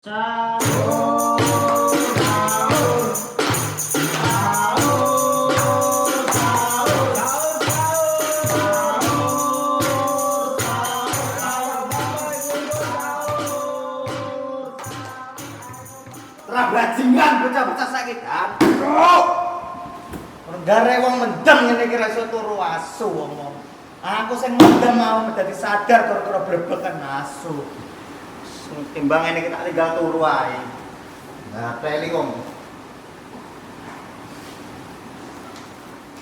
Sahur, sahur, sahur, sahur, sahur, sahur. Ra bajingan bocah-bocah saiki kan. Renggare wong mendem ngene iki ra iso turu, asu wong-wong. Aku sing mendem mau dadi sadar gara-gara brebeken asu. Timbang ngene iki tak tinggal turu ae. Nah, teli wong.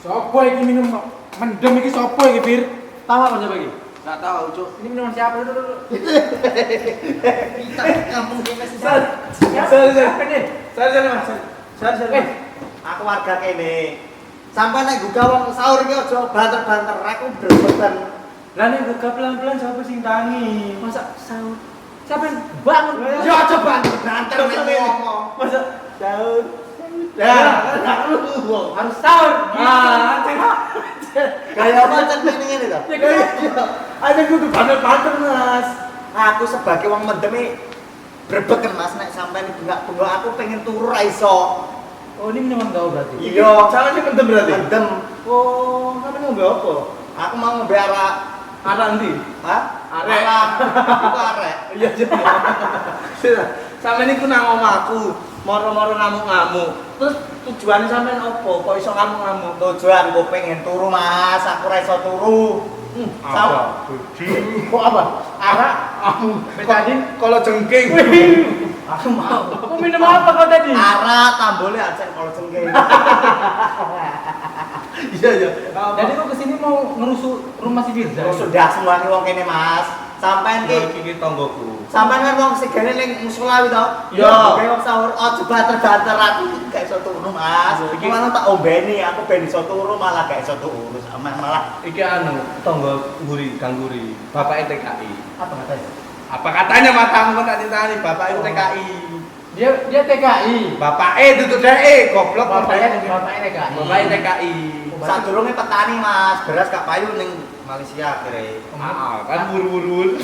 Sopo iki minum kok mendem iki sopo iki, Fir? Tahu apa siapa iki? Gak tahu, Cuk. Ini minuman siapa? Dulu, dulu. Kita kampung kene sih. Sorry, sorry. Sorry, sorry, Mas. Sorry, sorry. Eh, Aku warga kene. Sampai nek gugah wong sahur iki aja banter-banter, aku brebeken. Lah nek buka pelan-pelan sapa sing tangi? Masa sahur? Siapa yang bangun? Ya aja banter-banter nek ngomong. Masa sahur. Ya, Harus sahur. Ah, gaya apa cen ngene ngene to? Ya, ada kudu banter-banter, Mas. Aku sebagai wong mendem iki brebeken Mas, nek sampean bengak-bengok aku pengen turu ra iso. Oh, ini minuman kau berarti. Iya, Sama sih mendem berarti. mendem. Oh, sampe ngombe apa? Aku mau ngombe arak. Arak endi? Hah? Arek. Arak. Iku arek. Iya, iya. Sampe niku nang omahku, moro-moro ngamuk-ngamuk. Terus tujuannya sampean opo? Kok iso ngamuk-ngamuk? Tujuanku pengen turu Mas, aku ra iso turu. Apa? Kok apa? Arak, betadin. Kalau jengking. Aku mau. Kau minum apa kau tadi? Arak tambole acen kalau cengking. Iya, iya. Jadi kau kesini mau ngerusuk rumah si Firza? Sudah semua wong kene Mas. Sampean ki iki tonggoku. sampean kan wong segane ning musala kuwi to. Iya. Kayak wong sahur aja banter-banter, aku gak iso turu Mas. Iki- Iki malah tak ombeni, aku ben iso turu malah gak iso turu sama malah Iki anu, tonggo nguri, gang nguri. Bapake TKI. Apa katanya? Apa katanya matamu kok tak critani, bapak itu TKI. Dia dia TKI. Bapake duduk dheke, goblok. Bapaknya bapaknya TKI. Bapake TKI. Sadurunge petani Mas, beras gak payu ning Malaysia akhirnya. Ah, kan wur-wur.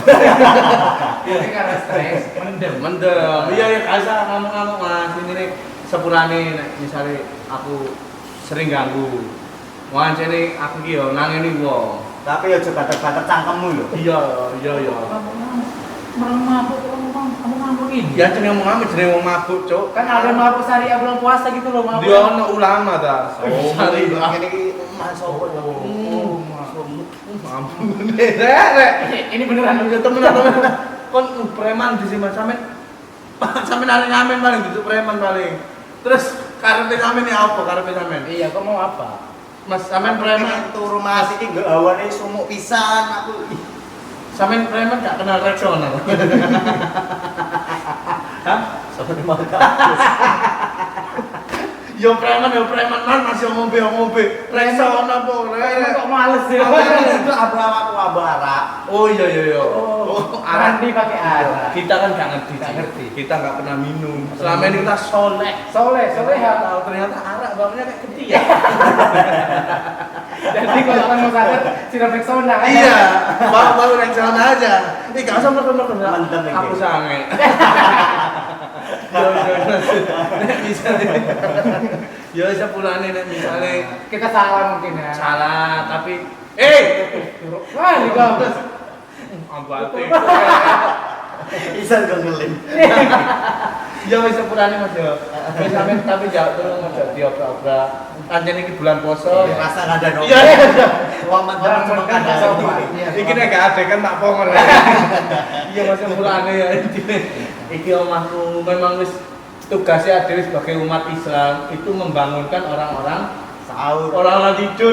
Ini karena stres, mendem. Mendem. Iya ya gak usah ngamuk-ngamuk Mas. Ini nih sepurane nek misale aku sering ganggu. Wah, jane aku ki yo nangeni wong. Tapi ya aja banter-banter cangkemmu lho. Iya, iya, iya. Kamu mabuk, kamu mabuk ini. Ya jenenge wong ngamuk jenenge wong mabuk, Cuk. Kan ada yang mabuk syariah bulan puasa gitu loh, mabuk. Dia ono ulama ta. Oh, Syariah. ngene iki Mas opo to? Oh, ampun. Rek, rek. Ini beneran. Ya temen-temen. Kon preman di sini Mas sampean. Sampean arek ngamen paling duduk preman paling. Terus karepe sampean ya apa karepe sampean? Iya, kau mau apa? Mas sampean preman, Pengen turu Mas iki nggo hawane sumuk pisan aku. Ih, sampean preman gak kenal Rexona. Hah? Sampe mau kampus. Yo preman yo preman man masih ngombe ngombe. Rexona apa Preman rek? kok males ya? Itu abu aku abu arak. Oh iya iya iya. Oh, arak. Randi pakai arak. Kita kan gak ngerti. Gak Ci. ngerti. Kita gak pernah minum. Selama ini kita soleh. Soleh, soleha. Tahu ternyata arak baunya kayak gede ya. Jadi kalau kan mau sadar, siram Rexona kan? Iya, baru Rexona aja. Ih, gak usah merem-merem. Mendem iki. Aku sange. Yo yo yo. Nek misale yo sepulane nek misale Kita salah mungkin ya. salah tapi Wah, ini kau. ambate. Isan kok ngelim. Ya wis sepurane Mas yo. Wis sampean tapi jauh tolong ojo diobrak-obrak. Pancen iki bulan puasa. Rasa ngandani. Iya iya. Wong mendem Orang cuma mendem gak kandhani. sopan. Iya. Iki nek gak ada kan tak pongor. Iya Mas sepurane ya intine. Iki omahku memang wis tugasnya dhewe sebagai umat Islam itu membangunkan orang-orang Sahur. orang-orang tidur.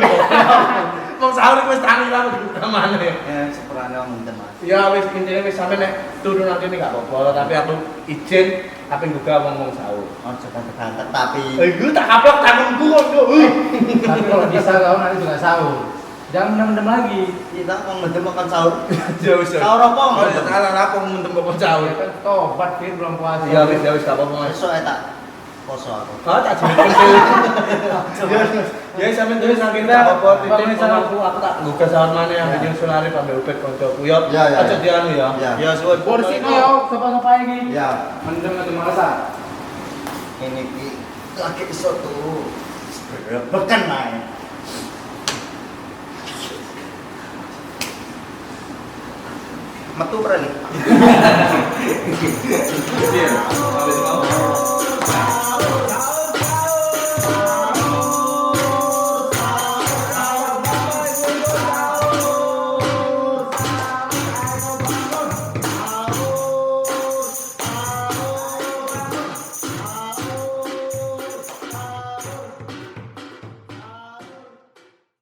Wong sahur iku wis tangi lah utamane. Ya sepurane wong mendem Mas. Ya wis intine wis sampe nek turu nanti ini gak apa-apa, tapi aku izin tapi juga wong-wong sahur. Ojo banter-banter tapi Iku tak kaplok tanganku kok. Tapi kalau bisa kau nanti juga sahur. Jangan mendem-mendem lagi. kita wong mendem kok sahur. Ya wis. Sahur apa wong Oh, mendem? salah apa mendem kok sahur. Ya kan tobat Fir bulan puasa. Ya wis ya wis gak apa-apa Mas. Besok tak Poso aku. Ah, tak jenenge pensil. Ya, ya sampean terus nang kene apa titik sama aku tak nggugah sahur maneh ambek nyusul arep ambek Ubed koncoku. Yo, Ya, ya, aja ya. dianu ya. Ya. Ya suwun. Bersih yo, sapa-sapa iki. Ya. Mendem atau malesan. Ini iki lagi iso turu. Berebekan ae. Metu ora nih? Iya. Sampai mau.